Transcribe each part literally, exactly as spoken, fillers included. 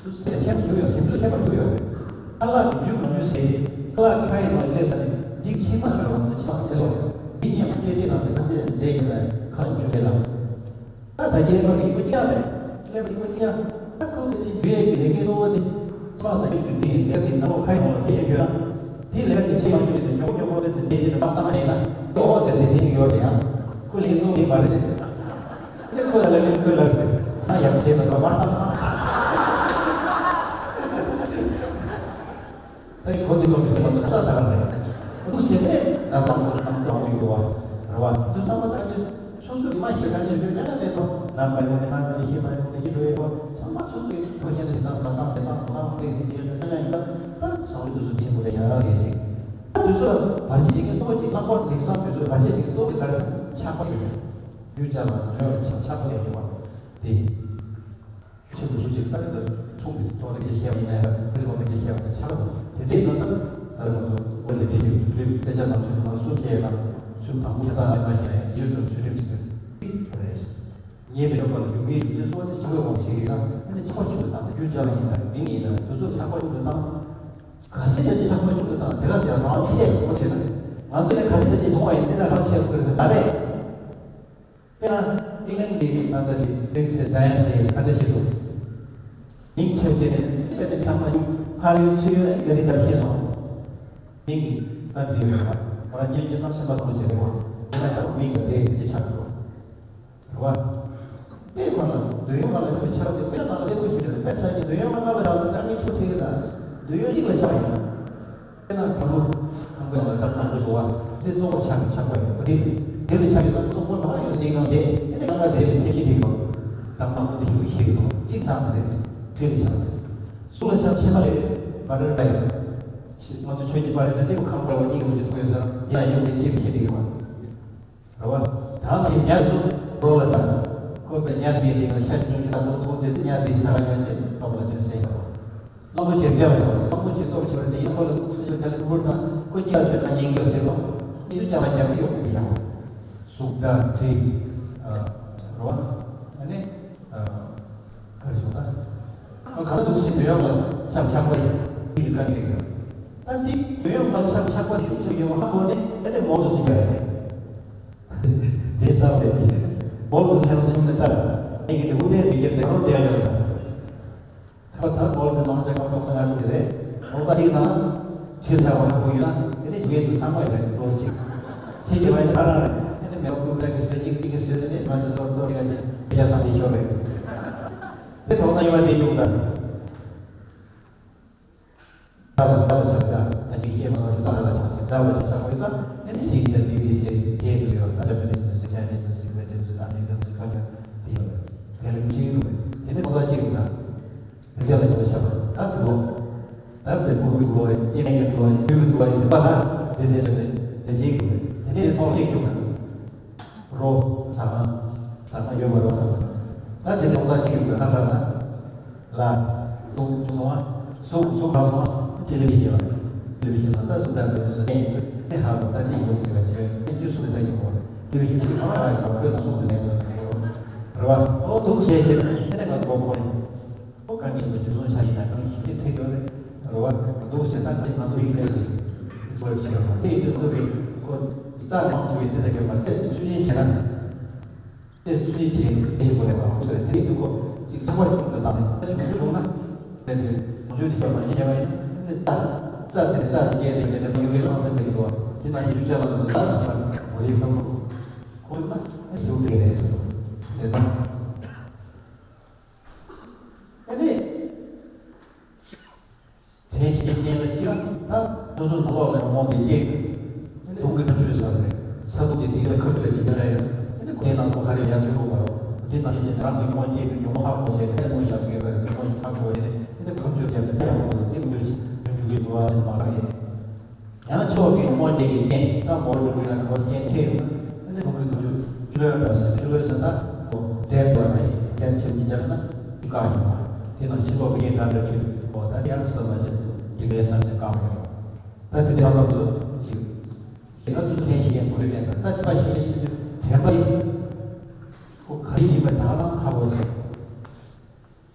སུ་ཟེར་ཁྱེད་ཞུ་ཡོད་སེམས་ཚོར་ཁྱད་པར་ཚུགས་ཡོད་རེད། ཁ་ལག་གི་འཇུ་མ་འཇུ་ཟེར། ཁ་ལག་གི་ཁ་ཡི་ནང་སླེབས་ས་ནས་འདི་ཕྱི་མ་ཞོག་འདི་ཕྱི་མ་ཟེར་ལོ། འདི་ཉན་པ་སྐད་ཆའི་ནང་དུ་ཁ་ཟས་བསྡད་ཡོད་ན་ཁ་ལ་འཇུ་བྱེད་ལ། ད་ད་རྒྱལ་བ་རིག་པ་སྐྱག་རེད། ཀླད་པ་རིག་པ་སྐྱག་ད་ཁོ་གི་དེ་འཇུ་ཡས་ཀྱི་ལས་ཀའི་གཙོ་བོ་དེ་ཕྱི་མ་ད་ཡོད་རྒྱུ་དེ་ཡིན། ལས་ཀྱི་ནང་ལོགས་ཁ་ཡི་ནང་ལ་བཤད་ཡོད་ན། དེ་ལས་ཀྱི་ཕྱི་མ་འཇུ་ཡས་དེ་མགྱོགས་མགྱོགས་པོ་དེ་དེ་དེ་དེ་མ་བཏང་ཡིན་ན་ཨོ་དེ་དེ་སྲིད་ཡོད་རེད་ཡང་། ཁོ་ལས་བཟོ་དེ་མ་རེད་ཟེར། ཨེ་ཁོ་ལ་ལ་ལིང་ཁོས་ལབ་ཟེར། ང་ཡག་བྱས་མི་འདུག་མར་བཏང་། ཨེ་ཁོ་དེ་ལོ་མི་སེམས་པ་འདུག་ད་ད་རེད། འདུག་ཟེར་ནས་ན་ཚང་ཁོ་ལ་གཏམ་ཏོག་ཡོད་དོ་བ། རེད་བ། འདུག་ཚང་མ་ད་ཅི་སོ་སོ་གི་མ་ཤེས་ད་ཅི་ཞུ་ཡ་ན་མེད་དོ། ལམ་པ་ཡོད་ནས་ང་ཚོ་ཤེས་པ་ཡོད་ནས་ཤེས་པ་ཡོད་དོ། ཚང་མ་སོ་སོ་གི་ཁོ་ཤེས་ནས་ད་ད་ད་དེ་མ་ཁོ་རང་ཁོས་མི་བྱེད་ད་ཡང་ད་ད་སང་ལུས་འདུག་ཚོ་ཆེན་པོ་རེད་ཤག་ཟེར་ཞིག་ད་དུས་ཚོད་བར་ཆད་ཅིག་གི་གཙོ་བོ་གཅིག་ལྷག་པར་དེང་སང་དུས་ཚོད་བར་ཆད་ཅིག་གི་གཙོ་བོ་ག་རེ་ཟེར་ན་ཆགས་པ་ཞིག་རེད། རྒྱུ་ཅག་ལ་དོན་ཆགས་པ་ཞིག་ཡོད་པ་དེ། ཆེད་དུ་སུ་ཞིག་ལྟ་གི་ཚོད་མཚུངས་པའི་ཐོག་ནས་ཀྱི་བཤད་པ་ཡིན་ན་ཡང་ཁྲིད་ཐོག་ནས་ཀྱི་བཤད་པ་དེ་ཆགས་པ་དེ་འདྲའི་ནང་ལྟར་ད་རེས་ང་ཚོ་འོ་ལས་འདི་ཞིག་ཚུལ་དཔེ་ཆ་ནང་ཚུལ་ནང་སུ་བཤད་ན་ཚུལ་དང་པོ་ཁྱེད་དང་ལས་མ་བཤད་ན་ཡིན་ཡོད་དུ་ཚུལ་ཁྲིམས་ཟེར་དེ་རེད། ངས་མི་འདོད་པ་ལ་འཇུག་གི་ཡིན་ཚུལ་གཙོ་བོ་དེ་ཆགས་པའི་དབང་ཞིག་ཡིན་ན་ཨ་ནི་ཆགས་པ་ཆུང་དུ་བཏང་རྒྱུ་ཅག་ལ་ཡིན་ན་མིང་ཡིན་ན་དུས་ཚོད་ཆགས་པ་ཆུང་དུ་བཏང་། ག་ཚད་ཅིག་ཆགས་པ་ཆུང་དུ་བཏང་དེ་ག་ཚད་རང་ཆེ་བ་བྱེད་ན་ང་ཚོ་ལས་ག་ཚད་ཅིག་མཐོང་བ་ཡིན་དེ་ན་རང་ཆེ་བ་ཁོ་རེ་ད་རེད། དཔེར་ན་ཨིང་ལན་གྱི་ད་ལྟ་དེ་Princess Diana ཞེས་ག་འདྲ་ཞིག་འདུག་མིང་ཆེ་བ་བྱས་ནས་དཔེ་དེ་ཚང་མ་ཡུག་ཕར་ཡུག་ཚུར་ཡུག་ག་རེ་ལྟར་ཤེས་སོང་། མིང་གི་ད་དེ་ཡོད་པ་ང་རང་སྙན་གྱི་ན་སེམས་པ་བཟང་བྱས་རེད་བ། དེ་ན་ད་མིང་གི་དེ་དེ་ཆགས་འདུག་རེད་བ། དཔེ་ཁོ་ན་འདོད་ཡོན་ཁ་ལ་ཆགས་པའི་ཆགས་པ་དེ་དཔེ་ནང་ལ་ལེགས་པོ་ཞིག་རེད། དཔེ་ཆ་གི་འདོད་ཡོན་ཁ་ལ་ཆགས་པའི་ད་ངས་ཆོས་ཁྲིད་ཀྱི་ད་འདོད་ཡོན་གཅིག་ལ་ཆགས་ཡིན་ན། དེ་ན་དང་པོ་དང་པོ་ལ་ད་དང་པོ་བཟོ་བ་དེ་གཙོ་བོ་ཆགས་ཀྱི་ཆགས་པ་ཡོད་པ་དེ་དེ་ལས་ཆགས་ཀྱི་ད་གཙོ་བོ་ལ་ཡོད་ཟེར་གང་དེ་དེ་ནས་རྣམ་པ་དེ་ལས་དེ་ཤི་དེ་གང་དང་པོ་དེ་ཤི་བོ་ཤི་གི་དང་གཅིག་ཆགས་མ་རེད། དེ་ལས་ཆགས་མ་རེད། སུ་ལ་ཆགས་ཕྱི་མ་རེད། བ་རེད་ད་ཡོད། ང་ཚོ་ཆོས་ཀྱི་པ་རེད་ན་དེ་གོ་ཁང་པ་བ་གཉིས་ཀྱི་འོག་གི་ཐུག་ཡོད་ས་དེ་ཡང་ཡོད་དེ་གཅིག་ཤི་དེ་གི་བ། རེད་བ། ད་ལྟ་ཉ་ཚོ་རོ་ལ་ཚ། ཁོ་པའི་ཉ་སྤྱི་དེ་ལ་ཤ་ཅུང་ཅུང་ལ་ཚོགས་ཏེ་ཉ་དེ་ས་ག་ཉ་དེ་ལོག་ལ་དེ་སེ་ཤ་བ། གླང་པོ་ཆེ་བྱ་བ་ཤ་བ་གླང་པོ་ཆེ་སྟོབས་ཆེ་བ་དེ་ཡང་ཁོ་ལ་ཁུ་ཁུ་ཁ་ལ་ཁུ་ཁུར་དང་ཁོ་ཅི་ལ་ཆོད་ན་ཉིན་གྱི་སེ་བ། ཉིན་དུ་ཅ་ལ་རྒྱབ་ཡོད་ཀྱི་ཤ་བ། གཟུགས་སྒྲ་དྲི། རེད་བ། ཨ་ནི། ག་རེ་ཞུ་ད། ང་ག་ལ་འདུག་སེ་འདོད་ཡོན་ལ་ཆགས་ཆགས་པ་ཡིན། དེ་གི་བཀའ་འདྲི་ཡོད། ད་འདི་འདོད་ཡོན་ལ་ཆགས་ཆགས་པ་ཤུགས་ཆེ་ཡོད་ཧ་གོ་ནས་ཨེ་ནས་མོལ་དུ་ཟིན་པ་ཡིན། དེ་བསམ་པས་མོལ་དུ་ཟིན་ཟིན་ནས་ལྟར་ཨེ་གི་དེ་དབུ་ལྡན་ཟིན་གྱི་དེ་རོ་དེ་ཡང་ཡོད། ད་ད་མོལ་དུ་ནང་ཆ་གང་ཐོག་ས་ང་དེ་རེད། ལོ་ཙཱ་ཞིག་དང་ཆེ་ས་བ་ཧ་གོ་ཡོད་ན་ཨེ་ནས་དགེ་དུ་ཚང་མ་ཡོད་རེད་ལོ་གཅིག་ཆེ་གི་བ་ཡིན་ཨ་རང་རེད། ཨེ་ནས་མེ་ལོ་ཀུན་ཏྲ་གི་སེ་གཅིག་གཅིག་གི་སེ་ནས་མ་དུ་སོར་ཏོ་ཡ་ནས་ཤ་ས་དེ་ཤོར་རེད། དེ་ཐོག་ན་ཡོད་པ་དེ་ཡོང་ག་ད་ལ་ད་ལ་ཆགས་ཀ་ད་མི་ཤེས་མ་ལ་ད་ལ་ཆགས་ཀ་ད་ལ་ཆགས་ཀ་ད་ལ་ཆགས་ཀ་ད་ནི་སི་ཏེ་བི་བི་སི་ཇེ་དུ་ཡོད་ད་ལ་བི་ཏི་སི་ཆ་ནི་སི་བེ་ཏི་སི་ཨ་ནི་ཏི་སི་ཁ་ཀ་དེ་ཡོད་དེ་ལ་མི་ཤེས་ཡོད་དེ་ནི་ཁོ་ད་ཅི་ཡོད་ད་རྒྱ་ལ་ཆགས་ཆགས་ད་དུ་ད་བེ་ཕུ་གུ་ལོ་ཡི་ཨི་ནེ་གི་ལོ་ཡི་བི་གུ་ལོ་ཡི་སི་པ་ད་དེ་ཟེར་ཆ་ནི་དེ་ཅི་ཡོད་དེ་ནི་ཐོག་ཅི་ཡོད་ད། རོ། ཟ་ཁང་། ཟ་ཁང་ཡོད་པ་རོ། ད་དེ་ལོག་ལྟ་གཅིག་ཡོད་ན་ཚར་ན། ལ། གཟུགས་སོང་བ། གཟུགས་གཟུགས་ག་སོང་བ། དེ་ལས་ཤེས་ཡོད། དེ་ལས་ཤེས་ན་ད་གཟུགས་ལྟ་བུའི་སོ་སོ་ཡིན། དེ་ཧ་གོ་ད་དེ་ཡོད་ཅེས་པ་ཅིག་ཡོད། དེ་དུས་གཟུགས་ལྟ་ཡིན་གོ། དེ་ལས་ཤེས་ཅིག་ཧ་གོ་ཁོས་ན་གཟུགས་ལྟ་ཡིན་གོ། རེད་བ། ཨོ་འདུག་བྱས་ཅེས་དེ་ནས་ང་གོ་ཁོ་ཡིན། ཁོ་གང་གིས་མི་འདུག་སོང་ཆ་ཡིན་ན་གང་ཞིག་དེ་ཐེག་ཡོད་རེད། རེད་བ། འདུག་ཟེར་ན་དེ་ང་ཚོ་ཡིན་ནས་ཟེར། ཚོར་བྱེད་པ་དེ་ཡིན་དུས་ཁོ་རྩ་མང་ཆེ་བའི་དེ་ལྟ་གས་པ་དེ་ཚོ་ཚུལ་ཆེན་བྱེད་ན། དེ་ཚུལ་ཆེན་བྱེད་དགོས་རེད་བ། ཁོ་ཚོས་དེ་ཡིན་དུས་ཁོ་ཅིག་ཚང་བར་ཁྱོང་དུ་བཏང་ནས་ད་བྱུང་བྱུང་ན། དེ་དེ་ངོ་སྤྲོད་དེ་བྱས་པ་ཞིག་བྱས་པ་ཡིན་ན་རྩ་རྩ་དེ་རྩ་དེ་བྱས་ཏེ་དེ་ལྟ་བུ་ཡོད་པའི་ལྷག་བསམ་དེ་འདུག་བ། དེ་ན་ཞིག་ཞུ་བྱ་བ་ལ་རྩ་ལ་བྱས་པ་ངོ་ལེགས་བསམ་བློ་ཁོ་ན་ཞུ་དེ་རེད་ཟེར་དེ་ན། ཨ་ནི། དེ་ཞིག་རྐྱེན་ལ་ཅི་ལ་ད་སོ་སོ་ནང་ལོགས་ལ་ཉོན་མོངས་དེ་སྐྱེས། ཨ་ནི་སྡུག་གི་ཁ་ཆུ་ཟ་རེད། ས་སྡུག་དེ་དེ་ལ་ཁ་ཆུ་ཡ་ཅི་འདྲ་ཡོད། ཨ་ནི་དེ་ནང་ལོགས་ག་རེ་ཡར་ཐོན་དགོས་པ་རོ། དེ་ནང་བཞིན་རང་གི་ཉོན་མོངས་སྐྱེས་དུས་ཉོན་མོངས་ཧ་གོ་བྱས་ཏེ་ཉོན་མོངས་ཞབས་ཀྱི་ཡོད་པ་རེད། ཉོན་མོངས་ཧ་གོ་བྱས་ཏེ་ཨ་ནི་ཁ་ཆུ་ཡ་ཅི་འདྲ་ཡོད་པ་རོ། དེ་མྱུར་ཞིག་ཉོན་ཆུ་གི་འགྲོ་བ་ཟེར་མ་ལགས་ཡིན། ཡང་ཕྱོགས་ཀྱི་ཉོན་མོངས་ཅན་གྱི་རྐྱེན་ད་མོར་འགྲོ་དགོས་ན་གོ་རྐྱེན་ཐེབས་ཡོང་ན་ཨ་ནི་ཁོང་གི་ཆུ་ཆུ་ལོས་པ་ཟེར་ཆུ་ལོས་ཟེར་ད་གོ་དེབ་བར་ན་ཞིག་དེབ་ཆེན་གྱི་རྒྱབ་ན་ཆུ་བཀག་ཞིག་མ་དེ་ནང་ཞིག་ལོ་བའི་ད་འདྲ་ཁྱེར་གོ་ད་དེ་ཡང་ཚོད་མ་བྱེད་ཀྱི་ལས་བསམ་ནས་བཀག་དགོས་ད་དེ་དེ་ཡང་ལོ་ཚོད་ཅིག་ཞིག་ན་ཚུལ་ལྡན་ཞིག་ཡང་གོ་ཡོད་ད་ད་དེ་པ་ཞིག་ཞིག་དྲན་པ་ཡིན་ཁོ་ག་རེ་ཡིན་པ་ད་ཧ་ལམ་ཧ་གོ་ཞིག་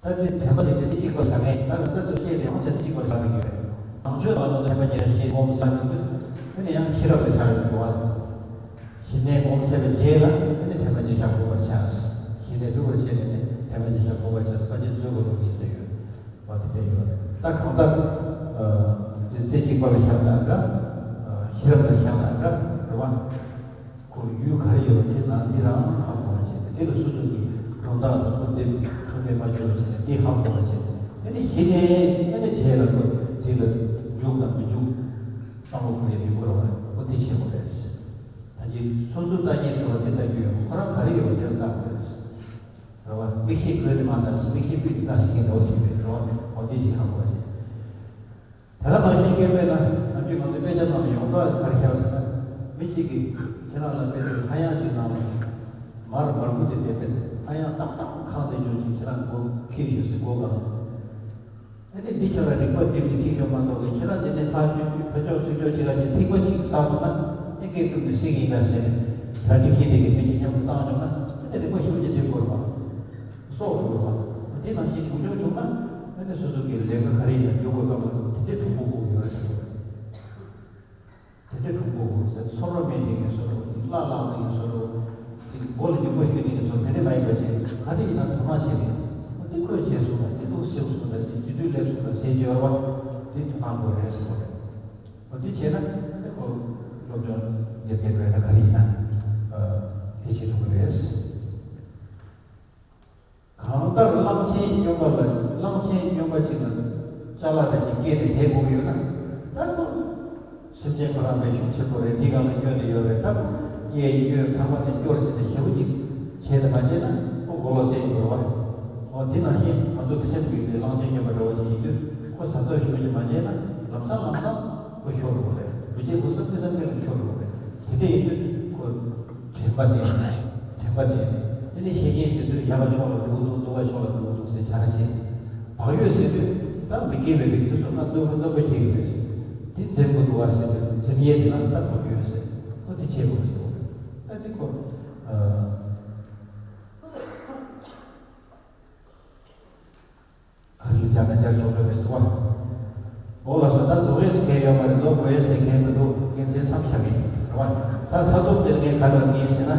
ད་དེ་དྲན་པ་ཞིག་དེ་ གཅིག་པ་ཟ་མཁན་ད་ལྟ་དུ་བཤད་དེ་ཡང་ཚེ་གཅིག་པ་ཟ་མི་དགོས། ནང་ཆོས་ལ་ལོ་ཐེམ་པ་ཉེར་བཞི་སྒོམ་ཟ་མི་དགོས། དེ་ནས་ཡང་ཤེས་རབ་ལ་ཆགས་ཡོང་དགོས་པ། ཞི་གནས་སྒོམ་ཟེར་བའི་རྗེས་ལ་དེ་ནས་ཐེམ་པ་ཉེར་བཞག་དགོས་པར་བྱ། ཞི་གནས་སྒྲུབ་པར་བྱས་ནས་ནི་ཐེམ་པ་ཉེར་བཞག་དགོས་པར་བྱ། ཕལ་ཆེར་འཛོལ་དགོས་པ་མིན་ཟེར་ཡོད་པ་དེ་འདྲ་ཡོད་རེད། ད་གང་ལྟར་དེ་རྩེ་གཅིག་པ་ལ་བཞག་ན་འདྲ། ཤེས་རབ་ལ་བཞག་ན་འདྲ་རེད་བ། ཁོ་ཡུལ་ག་རེ་ཡོད་དེ་ན་འདི་རང་ཧ་གོ་བ་བྱས་ཏེ། དེ་ལ་སོ་སོ་གི་སྒྲུང་དག་དང་ཁོ་འདེབས་ཁྲོམ་པའི་མ་བྱོས་བྱས་ཏེ་འདི་ཧ་གོ་བ་བྱས་ཏེ། དེ་ནི་གཞི་ནས་དེ་ནི་བྱས་ལ་ཁོ་དེ་ལ་འཇུག་དང་མི་འཇུག་བསམ་བློ་ཁོ་ཡི་རིག་པ་རོ། ཁོ་དེ་བྱེད་དགོས་རེད། ད་གི་སོ་སོ་ལྟ་ཉན་ཐུབ་པ་དེ་ལྟ་རྒྱུ་ཡོད། ཁོ་རང་ག་རེ་ཡོད་པ་དེ་ལ་ལྟ་དགོས་རེད། རེད་བ། མིག་ཤེས་གོས་ནི་མ་ལྟ་ཞིག་མིག་ཤེས་སྤུས་ནི་ལྟ་ཞིག་གི་འདྲ་བོ་ཞིག་རེད། རེད་བ། འོ་དེ་ཅིག་ཧ་གོ་བ་བྱས། དེ་ལ་མ་ཤེས་མཁན་དཔེར་ན་ནམ་རྒྱུན་ང་ཚོའི་དཔེ་ཆ་ནང་ལ་ཡོངས་གྲགས་ག་རེ་བཞག་ཟེར་ན། མི་གཅིག་གིས་ཁྱེད་རང་ལ་དཔེ་དེ་ཧ་ཡང་གཅིག་ནང་ལ་མར་མར་ཁུ་དེ་བསྡད་པས། ཧ་ཡང་ཏག་ཏག་ཁང་དེ་ཉོ་ཅིག་ཁྱེད་རང་སྒོ་ཁྱེར་ཤོག་ཟེར། སྒོ་གང་། ཨ་ནི་འདི་ཁྱེད་རང་རིག་པ་བསྒྲིམས་ནས་ཁྱེར་ཤོག་མ་གཏོགས་ཀྱི་ཁྱེད་རང་འདི་ནས་ཕར་ཕྱོགས་ཕར་ཕྱོགས་ཚུར་ཕྱོགས་བྱེད་ལ་ནི་ཐིགས་པ་གཅིག་ཟགས་སོང་ན་ཨེ་སྐད་སྒྲུབ་ནས་སྲིད་ཀྱི་ཡིན་ད་ཟེར་ནས། ད་འདི་ཁྱེད་དེ་གི་མི་གཅིག་མཉམ་དུ་བཏང་བྱུང་ན་ཨ་ནི་རིག་པ་ཞེ་པོ་ཅིག་འགྲིམ་དགོས་རེད་པ། སྲོག་འགྲོ་བ། དེ་ནང་བཞིན་བྱུང་ཆོག་བྱུང་ན་ཨ་ནི་སོ་སོ་གི་ལས་ཀ་ག་རེ་ཡིན་ན་འཇུག་དགོས་སྐབས་ལ་དེ་འདྲའི་གྲུང་པོ་དགོས་ཡོད་རེད་ཟེར། དེ་འདྲའི་གྲུང་པོ་དགོས་ཟེར། ཚོར་བ་མེད་ནི་ཡིན་བཟོ་འདྲ། དེ་བླ་ལྷག་ནི་ཡིན་བཟོ་འདྲ། དེ་མགོ་ལ་སྒྱུག་པ་གཞུས་ནི་ཡིན་བཟོ་འདྲ། དེ་འདྲ་མ་ཡིན་པ་བྱས། ག་དེ་ཡིན་ན་དོ་སྣང་བྱས་ནས་ཨ་དེ་ཁོས་བྱས་སོང་ད། དེ་འདུག་ཤེས་སོང་ད། དེ་སྤྱི་འཐུས་སླེབས་སོང་ད་ཟེར་བརྗོད་པ་དེ་དོ་སྣང་དགོས་རེད་ཟེར་བ་རེད། འོ་དེ་བྱས་ན་ཨ་ནི་ཁོ་སློབ་སྦྱོང་ཡར་རྒྱས་འགྲོ་ཡ་ད་ག་རེ་ཡིན་ན་ཨ་དེ་བྱེད་ཐུབ་ཀྱི་རེད། གང་ལྟར་གླང་ཆེན་སྨྱོན་པ་ལ། གླང་ཆེན་སྨྱོན་པ་ཅིག་ལ་ཅ་ལག་རེ་ཅིག་སྐྱེས་ནས་བསྡད་དགོས་ཡོད་ན། ད་ཁོ་སེམས་ཅན་ཁོ་རང་པའི་ཤུགས་ཆེན་པོ་རེད། འདི་སྒང་ལ་སྨྱོན་ནས་ཡོད་རེད། ད་ཁོ་གཡས་གཡོན་ཚང་མ་ནས་སྐྱོར་བྱས་ནས་ཞེ་པོ་ཅིག་བྱས་ནས་མ་བྱས་ན་ཁོ་མགོ་ལོག་བཙལ་དགོས་རེད་བ། འོ་དེ་ནང་བཞིན་ང་ཚོ་སེམས་ཀྱི་ནི་གླང་ཆེན་སྨྱོན་པ་འདྲ་བོ་ཅིག་ཡིན་དུས་ཁོ་གཟབ་གཟབ་ཞེ་པོ་ཅིག་མ་བྱས་ན་ལམ་སང་ལམ་སང་ཁོ་ཤོར་འགྲོ་གི་རེད། མི་བྱེད་ཁོ་བསམ་གྱི་བསམ་གྱི་ལ་ཤོར་འགྲོ་གི་རེད། དེ་འདྲ་ཡིན་དུས་ཁོ་དྲན་པ་བསྟེན་ནས། དྲན་པ་བསྟེན་ནས། དེ་ནས་ཤེས་བཞིན་ཟེར་དུས་ཡག་ག་ཕྱོགས་ལ་འགྲོ་གི་འདུག་སྡུག་ག་ཕྱོགས་ལ་འགྲོ་གི་འདུག་ཟེར་བྱ་ར་བྱེད། བག་ཡོད་ཟེར་དུས་ད་མི་དགེ་བའི་རིགས་དེ་ཚོ་ལ་གནོད་པ་གནོད་པ་སྐྱེལ་གྱི་རེད། དེ་འཛེམ་དགོས་འདུག་བ་ཟེར་དུས་འཛེམ་ཡས་དེ་ལ་ད་བག་ཡོད་ཟེར། ཨོ་དེ་བྱེད་དགོས་ཟེར་བ་རེད། ད་དེ་ཁོ་ཨ། ག་རེ་ལ་སྦྱར་ན་སྦྱར་ཆོག་འགྲོ་མི་འདུག་བ། འོ་ལགས་སོ། ད་རྫོགས་ཡས་ཟེར་མཁན་ཡོད་མ་རེད། རྫོགས་དགོས་ཡས་ཟེར་མཁན་མི་འདུག་ངས་དེ་མཚམས་བཞག་གི་ཡིན། རེད་བ། ད་མཐར་ཐུག་དེར་ངས་ག་རེ་ལབ་ཀྱི་ཡིན་ཟེར་ན།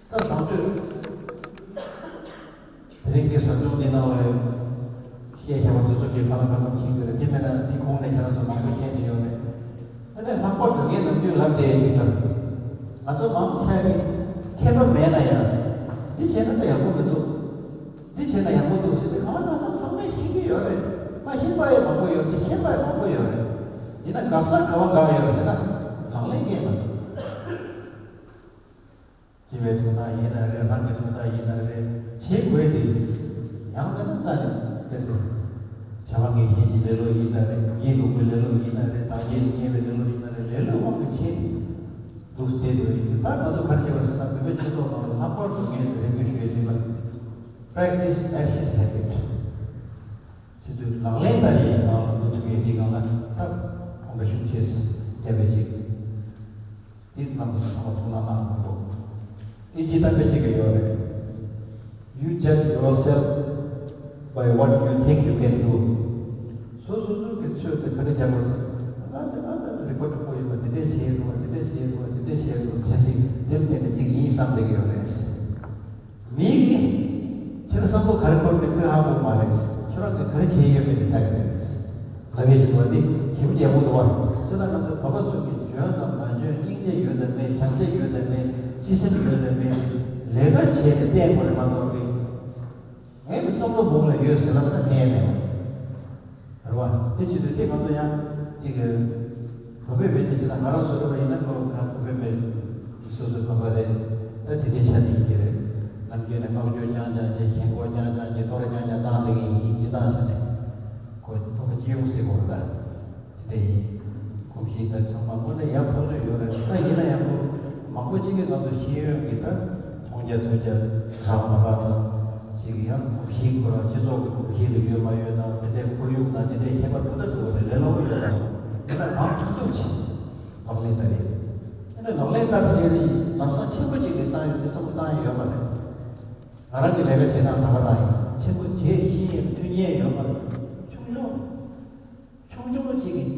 ད་བཟང་སྤྱོད། དེ་རིང་གི་ཟབ་སྦྱོང་འདི་ནང་ལ་བཤད་བྱ་བ་དེ་ཚོ་གི་གང་ལ་གང་འཚམ་ཤེས་ཀྱི་རེད། དེ་མེད་ན་དེ་གོང་ནས་ཁྱེད་རང་ཚོ་མང་པོ་བཤད་ནས་ཡོད་རེད། ཨ་ནི་ལྷག་པར་དུ་ངས་ནམ་རྒྱུན་ལབ་བསྡད་ཅིག་ལ། ང་ཚོ་མང་ཆེ་གི་མཁས་པ་མེད་ན་ཡང་། འདི་བྱས་ན་ད་ཡག་པོ་མི་འདུག་འདི་བྱས་ན་ཡག་པོ་འདུག་ཟེར་ཏེ་གང་ལ་གང་འཚམ་ཚང་མས་ཤེས་ཀྱི་ཡོད་རེད། མ་ཤེས་པ་ཡང་མང་པོ་ཡོད་དེ། ཤེས་པ་ཡང་མང་པོ་ཡོད་རེད། ཡིན་ན་དགག་ས་ག་བ་འགག་ཡོད་རེད་ཟེར་ན། ལག་ལེན་རྙེད་མ་ཐུབ། སྤྱི་པའི་དོན་དག་ཡིན་ན་རེད། རང་གི་དོན་དག་ཡིན་ན་རེད། བྱེད་དགོས་དེ། ཡང་ན་ནི་རྩ་ནས་དཔེར་ན། བྱ་བ་ངན་ཞེན་གྱི་ལེ་ལོ་ཡིན་ན་རེད། སྒྱིད་ལུག་པའི་ལེ་ལོ་ཡིན་ན་རེད། བདག་གཞན་ལ་ཉེས་པའི་ལེ་ལོ་ཡིན་ན་རེད། ལེ་ལོའི་དབང་གིས་བྱས་ཏེ་འདུག་བསྡད་འགྲོ་ཡིན་དུས། ད་ང་ཚོ་ག་རེ་བྱེད་པ་ཟེར་ན། བོད་པའི་སྤྱི་ཚོགས་ནང་ལ་ལྷག་པར་དུ་ངས་རེ་སྐུལ་ཞུ་ཡས་ཅིག་ལ། Practice action habit། བྱེད་དུས་ལག་ལེན་བསྟར་ཡས་ནང་ལ་འགོ་ཚུགས་ཡས་འདི་སྒང་ལ་ད་གོམ་པ་ཤུགས་ཆེ་བརྒྱབ་པའི་ཅིག་འདི་རྣམ་པ་ཚང་མ་ཐུགས་སྣང་གནང་དགོས་འདུག་ཨིན་ཇི་གཏམ་དཔེ་ཅིག་གི་ཡོད་རེད། You judge yourself by what you think you can do. སོ་སོ་སོ་གི་ཚོད་དེ་ག་འདྲ་རྒྱག་དགོས་ཟེར། ང་དེ་ང་ད་རིག་པ་གྲུང་པོ་ཡིན་པ། དེ་འདྲས་བྱེད་ཡས་འདུག་བ། དེ་འདྲས་བྱེད་ཡས་འདུག་བ། དེ་འདྲས་བྱེད་ཡས་འདུག་བ། ཚད་གཞི་དེ་ལ་བརྟེན་ནས་ཅིག་ཡིན་བསམ་བསྡད་ཀྱི་ཡོད་རེད། མི་གིས་ཁྱེད་རང་བསམ་བློ་ག་རེ་འཁོར་མེད་ཁོས་ཧ་གོ་མ་རེད། ཁྱོད་རང་གིས་ག་རེ་བྱས་ཡོད་མེད་དེ་ལྟ་གི་རེད། ལབ་ཡས་ཞིག་འདུག་བ། འདི་ཞེ་པོ་ཡག་པོ་འདུག་བ། ཁྱེད་རང་ང་ཚོ་བོད་པ་ཚོ་གིས་འཇོན་དང་མ་འཇོན། སྙིང་རྗེ་ཡོད་དང་མེད། བྱམས་བརྩེ་ཡོད་དང་མེད། སྤྱི་སེམས་ཡོད་དང་མེད། ལས་ཀ་བྱས་ནས་བསྟན་དགོས་རེད་མ་གཏོགས་ཀྱི། ངའི་བསམ་བློ་སྦུག་ལ་ཡོད་ཟེར་ལབ་ན་གནས་མེད། རེད་བ། དེ་བྱེད་དུས་དེ་ང་ཚོ་ཡང་ཅིག་བོད་པའི་མི་དེ་ཅིག་དང་ང་རང་བཟོ་འདྲ་བ་ཡིན་ན། ཁོ་ང་བོད་པའི་མི་སོ་སོའི་བོད་པ་རེད། ད་དེ་འདྲའི་ཆ་ནས་ཡིན་གྱི་རེད། ནམ་རྒྱུན་ནས་བསྔགས་བརྗོད་རྐྱང་རྐྱང་བྱས། ཞེན་ཁོག་རྐྱང་རྐྱང་བྱས། གཏོར་རྐྱང་རྐྱང་བཏང་བསྡད་མཁན་ཡིན། སྤྱིར་བཏང་བྱས་ནས་ཁོ་བོད་པ་སྤྱི་ཡོངས་ཟེར་དགོས་རེད་ད། དེ་འདྲ་ཡིན། གོམས་གཤིས་ད་ཚང་མ་དངོས་གནས་ཡག་ཐག་ཆོད་ཡོད་རེད། ད་ཡིན་ན་ཡང་ཁོ་མང་པོ་ཅིག་གིས་ང་ཚོ་ཤེས་ཡོན་གྱི་ད་མཐོང་རྒྱ་ཐོས་རྒྱ་རག་མ་རག་དང་། ཅིག་ཡང་གོམས་གཤིས་ཁོ་རང་སྤྱི་ཚོགས་ཀྱི་གོམས་གཤིས་ལ་ཡོད་མ་ཡོད་དང་། དེ་འདྲའི་ཁོར་ཡུག་དང་དེ་འདྲའི་ཁྱད་པར་འདུག་ད་ཟེར་བ་རེད། ལས་སླ་པོ་ཡོད་རེད། ཡིན་ན་རང་ཐག་གཅོད་བྱེད། ལག་ལེན་བསྟར་ཡས། དེ་ནས་ལག་ལེན་བསྟར་ཟེར་ཡས་དེ། ལམ་སང་ཆེན་པོ་ཅིག་གིས་བཏང་ཡོད་དེ་བསམ་བློ་བཏང་ཡོད་མ་རེད། ང་རང་གི་ལས་ཀ་བྱེད་སྟངས་ད་ག་རང་ཡིན། ཆེན་པོ་བྱེད་ཤེས་ཡས་མཐུན་རྐྱེན་ཡོད་མ་རེད། ཆུང་ཆུང་། ཆུང་ཆུང་ཅིག་གིས་